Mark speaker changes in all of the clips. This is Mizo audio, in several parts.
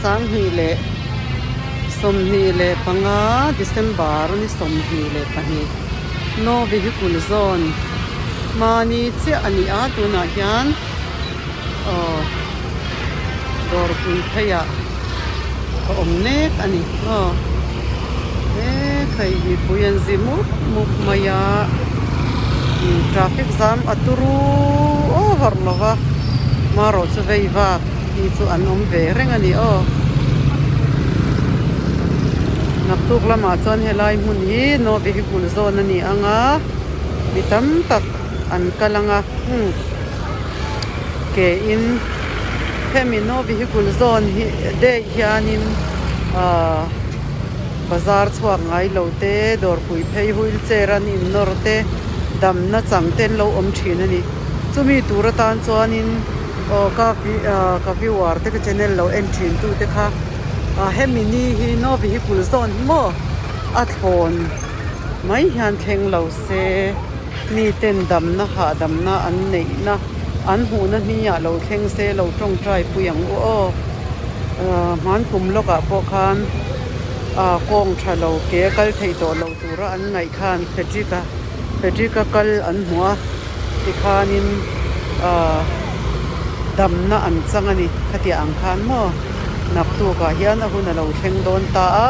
Speaker 1: 2025 December ni 22 No Vehicle Zone hmani chiah a ni a tunah hian aw dawrpui pheiah a awm mek a ni aw he hei mipui an zi mup mup mai a traffic jam a turu over lo va marawh chu vei vak hi chu an awm ve reng a ni aw naktuk lamah chuan helai hmun hi no vehicle zone a ni ang a mi tam tak an kal ang a umm ke in hemi no vehicle zone hi day hianin ahh bazar chhuak ngai lo te dawrpui phei wheelchair an in nawr te damna chang te an lo awm thin a ni chumi tur atan chuanin aw ka ah ka viewer te ka channel lo en thin tu te kha ah hemi ni hi no vehicle zone hi maw a thlawn mai hian thleng lo se. Miten damna hahdamna an neihna an hmuhna hniah lo thleng se lo tawngtai pui ang u aw. Hman kum lawkah pawh khan kawng tha lo ke a kal thei tawh lo tura an ngaih khan Frederick-a Frederick-a kal an hmu a tikhanin damna an chang a ni khatiah ang khan maw naktukah hian a hun a lo thleng dawn ta a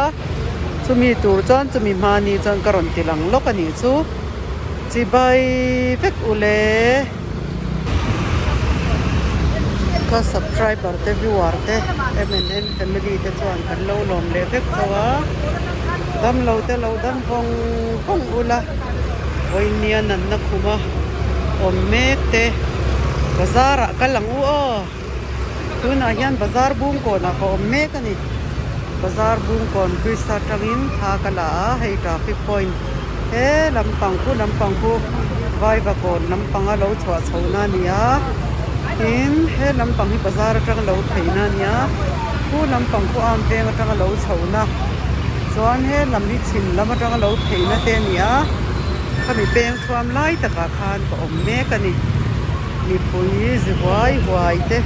Speaker 1: chumi tur chuan chumi hmani chuan ka rawn ti lang lawk a nih chu. Chibai vek u le. Ka subscriber te viewer te MNN family te chuan kan lo lawm leh vek chauh a, damlo te lo dam vawng vawng ula, vawinia natna khuma awm mek te bazar ah kal ang u aw, tunah hian bazar bungkawnah ka awm mek a ni, bazar bungkawn bridge atangin thla ka la a, hei traffic point. He lampang khu lampang khu Vaivakawn lampanga lo chhuah chhohna a ni a, tin he lampang hi bazar atanga lo theihna a ni a, khu lampang khu arm veng atanga lo chhohna chuan he lam hi chhim lam atanga lo theihna te a ni a, khami peng thuam lai takah khan ka awm mek a ni, mipui zi huai huai te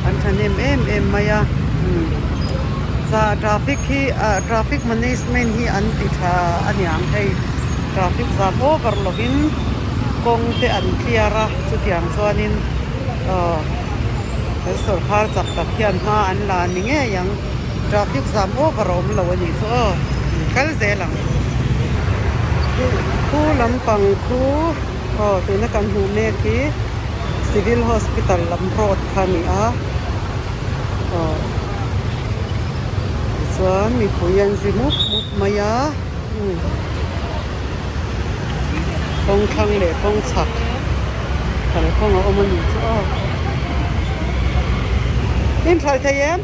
Speaker 1: an thahnem em em mai a umm. Za traffic hi ah traffic management hi an ti tha a niang hei traffic zam over lovin kawng te an clear a chutiang chuanin ah kan sawrkar chak tak hian hma an la ni ngei ang traffic zam over a awm lo a nih chu aw kal zel ang khu lampang khu aw tuna kan hmuh mek hi civil hospital lam road kha a ni a. Aw tichuan mipui an zi mup mup mai a umm kawng thlang leh kawng chhak kalkawng a awm a ni chu aw inthlal thei em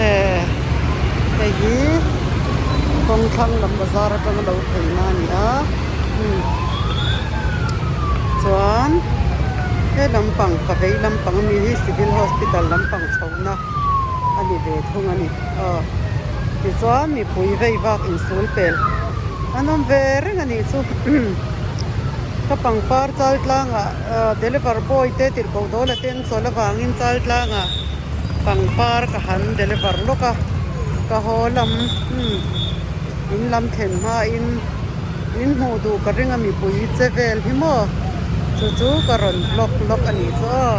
Speaker 1: eh hei hi kawng thlang lam bazar atanga lo phei na a ni a umm chuan. He lampang ka vei lampang ami hi civil hospital lampang chhohna a ni ve thung a ni aw tichuan mipui vei vak insul pel an awm ve reng a nih chu ka pangpar chal tlangah deliver boy te tirhkoh dawl a ten chawl avangin chal tlangah pangpar ka han deliver lawk a ka haw lam umm in lam thlen hmain. Min hmuh duh ka ring a mipui che vel hi maw chu chu ka rawn vlog lawk a nih chu aw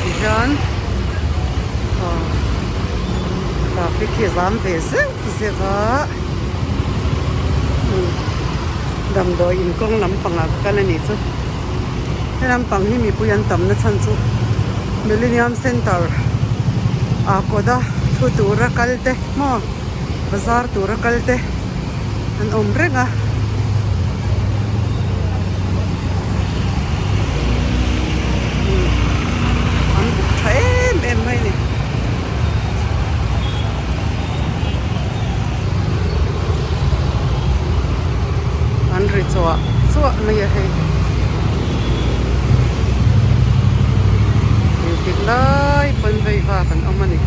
Speaker 1: tihian aw traffic hi a zam ve zeuh zeuh a damdawi in kawng lampangah ka kal a nih chu he lampang hi mipui an tam na chhan chu Millennium Center ah kawt a thu tura kal te maw. Bazar tura kal te an awm reng a. An buk tha em em mai a ni. An ri chuah chuah mai a hei. Engtik lai pawn vei vak an awm a ni.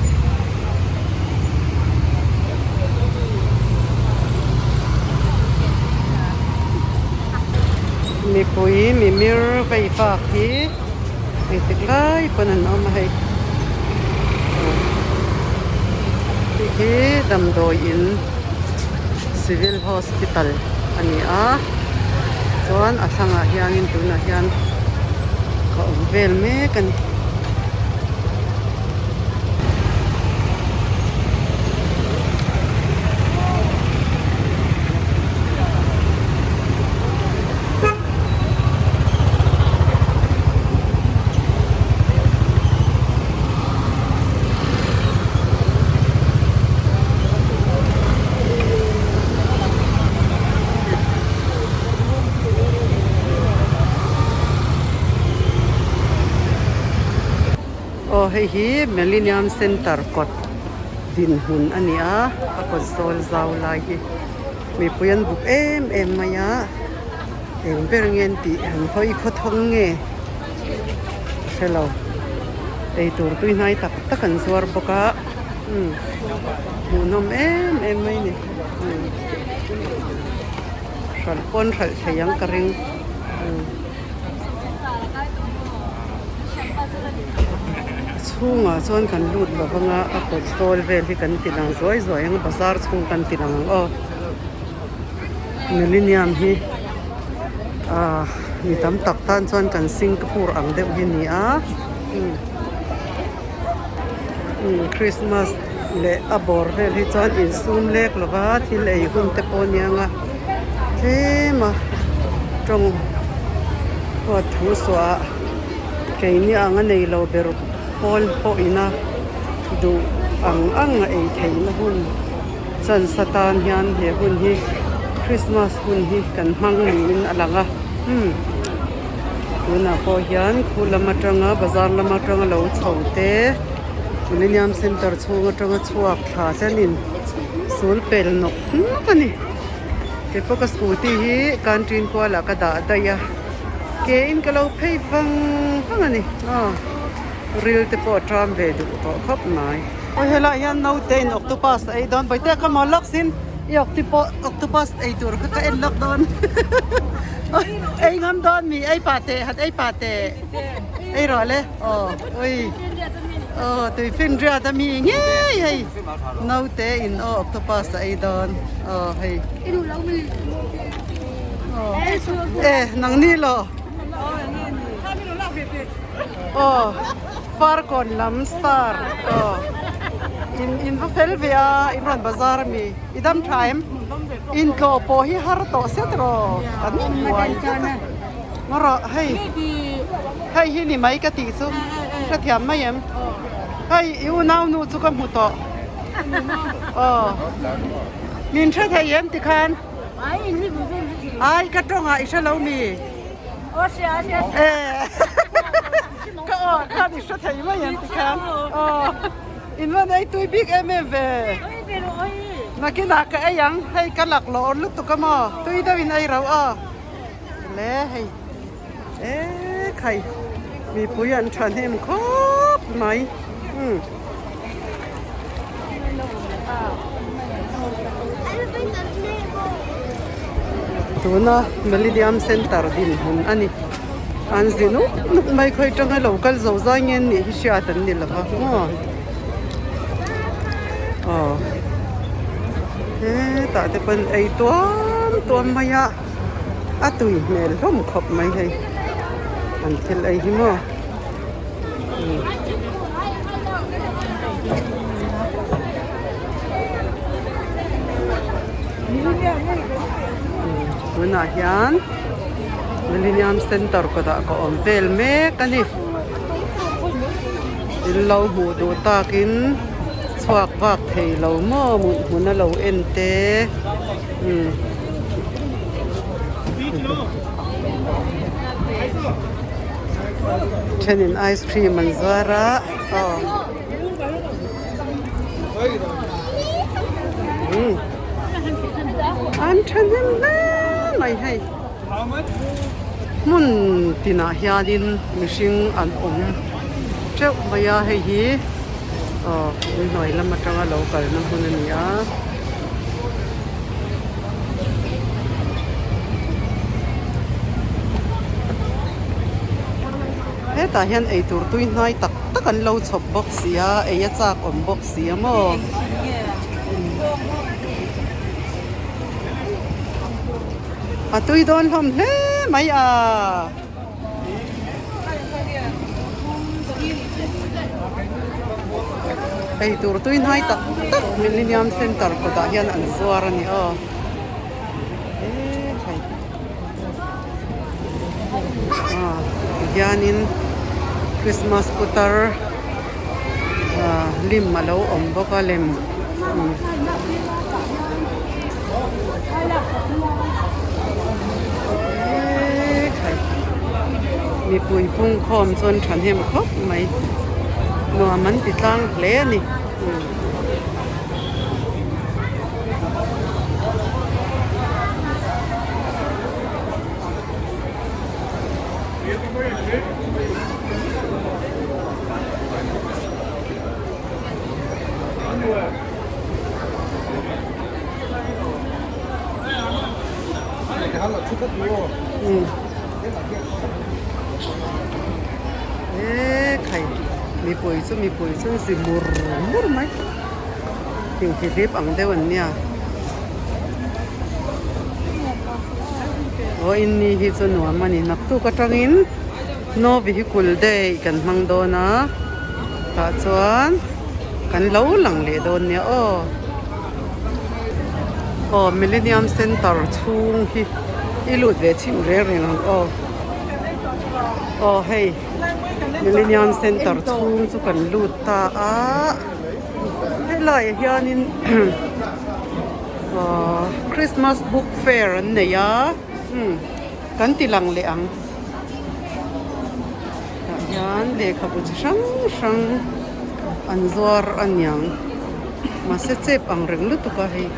Speaker 1: Mipui mimir vei vak hi engtik lai pawn an awm a hei. Hei hi damdawi in civil hospital a ni a chuan a thlangah hianin tunah hian ka awm vel mek a ni. Aw hei hi Millennium Centre kawt dinhmun a ni a, a kawt zawl zau lai hi mipui an buk em em mai a, eng ber nge an tih an hawi khawthawng nge ka hre lo. Eitur tui hnai tak tak an zuar bawk a umm hmuhnawm em em mai a ni umm hralh pawn hralh thei ang ka ring umm a chhungah chuan kan lut lo vang a a kawt zawl vel hi kan ti lang zuai zuai ang a bazar chhung kan ti lang ang aw millennium hi ah mi tam tak tan chuan kan Singapore ang deuh hi a ni a umm Christmas leh a bawr vel hi chuan insum lek lo va thil ei hun te pawh a niang a tlem a tawng huat thu suah ah keini ang a nei lo ber pawl pawh ina duh ang ang a ei theihna hun chance atan hian he hun hi Christmas hun hi kan hmang niin a lang a umm tunah pawh hian khu lam atanga bazar lam atanga lo chho te Millennium Centre chhung atanga chhuak thla chenin sul pel nawk nawk a ni keipawh ka scooty hi canteen kualah ka dah daih a ke in ka lo phei vang vang a ni aw ril te pawh a tram ve duh tawh khawp mai. Aw helaiah hian naute in octopus a ei dawn bawihte ka maw lawk sin i octopus ei tur kha ka en lawk dawn ei ngam dawn mi ei pah teh han ei pah teh ei rawh le aw ui aw tui finriat a mi ngei hei naute in aw octopus a ei dawn aw hei aw e nang ni law aw. Farkawn lam star aw in in va fel ve a in rawn bazar ami i dam tha em in tlawh pawh hi har tawh set rawh kan buai tlat a ngaw rawh hei hei hi ni mai ka tih chu hrethiam mai em hei i unau nu chu ka hmu tawh aw min hre thei em tikhan ai ka tawngah i hrelo mi. Ka aw khan i hre thei mai ang tikhan aw in va nei tui bik em em ve nakinah ka ei ang hei ka lak lawh awr lutuk a maw tui deuh in ei rauh aw le hei e khai mipui an thahnem khawp mai umm. Tuna Millennium Centre dinhmun a ni. An zi nuk nuk mai khawi tanga lo kal zo zai nge an nih hi hriat an ni lova maw. Aw hetah te pawn ei tuam tuam mai a a tui hmel hlawm khawp mai hei an thil ei hi maw. Tunah hian Millennium Centre kawtah ka awm vel mek a ni. In lo hmuh duh takin chhuak vak thei lo maw hmuh hmun a lo en te umm. Thenin ice cream an zuar a aw umm an thahnem hle mai hei hmun tinah hianin mihring an awm teuh mai a hei hi aw inhnuai lam atanga lo kalna hmun a ni a. Hetah hian eitur tui hnai tak tak an lo chhawp bawk si a, ei a chak awm bawk si a maw? A tui dawn hlawm hle mai a. Ei tur tui hnai tak tak Millennium Centre kawtah hian an zuar a ni aw. Tihianin Christmas putar lim a lo awm bawk a lem. Mipui pungkhawm chuan thahnem khawp mai nuam an ti tlang hle a ni. E khai mipui chu mipui chu zi mur mur mai thingthi hlip ang deuh an nia aw in ni hi chu nuam a ni naktuk atangin no vehicle day kan hmang dawn a tah chuan kan lo lang leh dawn nia aw aw millennium center chhung hi i lut ve chhin reng reng ang aw aw hei millennium center chhung chu kan lut ta a helaiah hianin aw christmas book fair an nei a kan ti lang leh ang. Tah hian lehkhabu chi hrang hrang an zuar a niang mahse chep ang reng lutuk a hei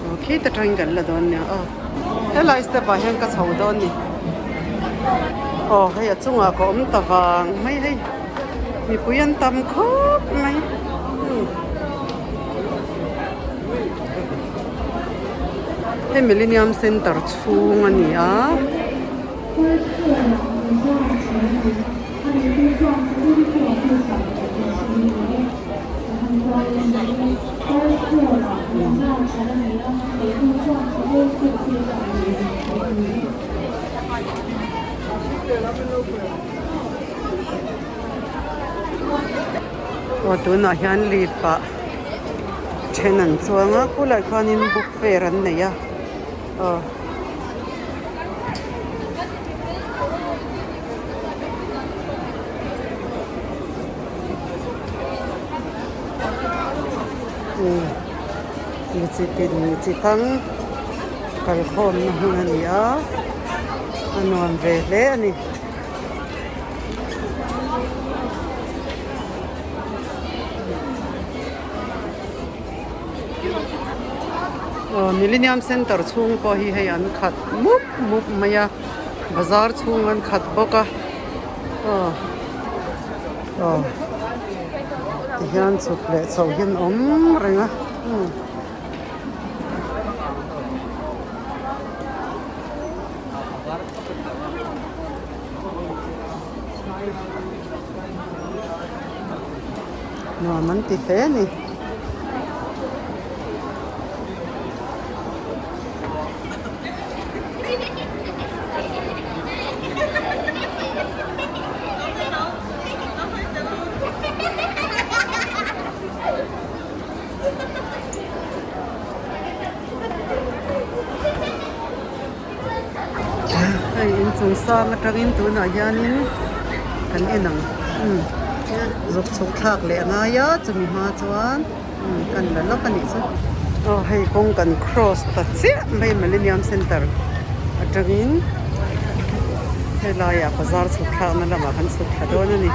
Speaker 1: aw khit atangin kan la dawn nia aw helai step ah hian ka chho dawn a ni aw hei a chungah ka awm ta vang mai hei mipui an tam khawp mai hei millennium center chhung a ni a. Aw tunah hian lift ah then an chuang a khulai khuanin book fair an nei a aw. Mi chi tin mi chi thang kalkhawmna hmun a ni a a nuam ve hle a ni. Aw millennium center chhung pawh hi hei an khat mup mup mai a bazar chhung an khat bawk a aw aw tihian chhuk leh chho hian awm reng a umm. Nuam an ti hle a ni. Hei inchung sang atangin tunah hianin kan en ang umm zuk chhuk thlak leh a ngai a chumi hma chuan umm kan la lawk a nih chu. Aw hei kawng kan cross ta chiah mai Millennium Center atangin helaiah bazar chhuk thlakna lamah kan chhuk thla dawn a ni.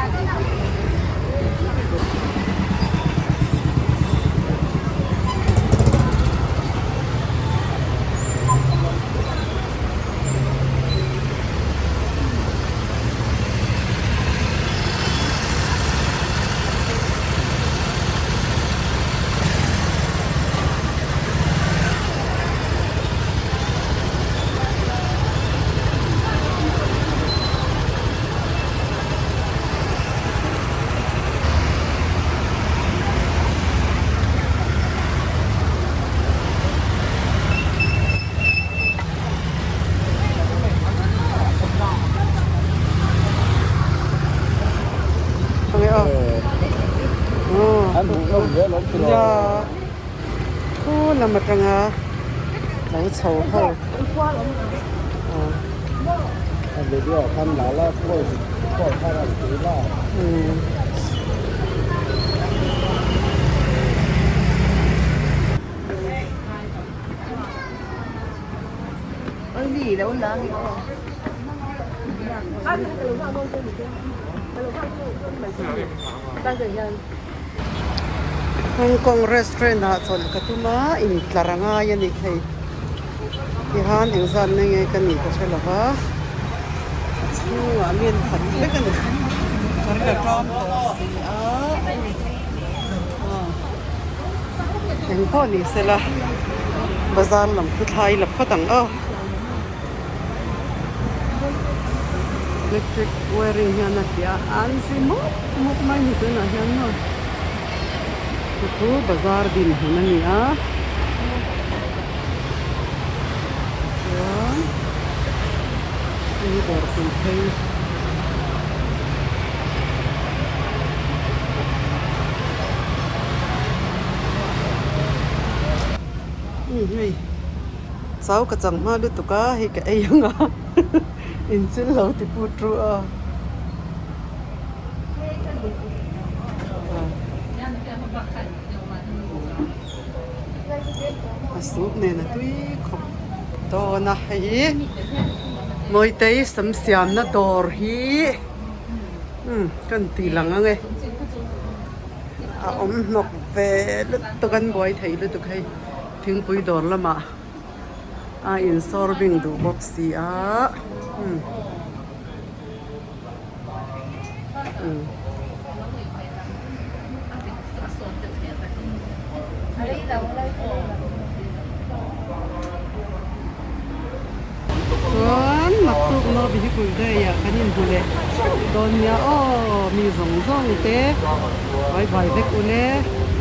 Speaker 1: lam atanga lo chho ho Hong Kong restaurant ah chawlh ka tum a intlar a ngai a ni thei tihan engzat na nge ka nih ka hre lo va a chhungah mi an khat vek a ni ka ring a ṭam tawh si a engpawh ni sela bazar lam khu thlai la phawt ang aw. Electric wiring hian a hliah a an si mup mup mai ni tunah hian maw chu chu bazar dinhmun a ni a chuan hei hi dawr pui phei. Hei chau ka chang hma lutuk a hei ka ei ang a inchil lo ti put ru a. A soup nen a tui khawp dawn a hei hi Mawitei sam siamna dawr hi umm ka han tih lang ang e a awm hnawk ve lutuk an buai thei lutuk hei thingpui dawr lamah a insawr bing duh bawk si a umm. Chuan naktuk no vehicle day ah kan inhmu leh theuh dawn nia aw mi zawng zawng te bye bye vek ule.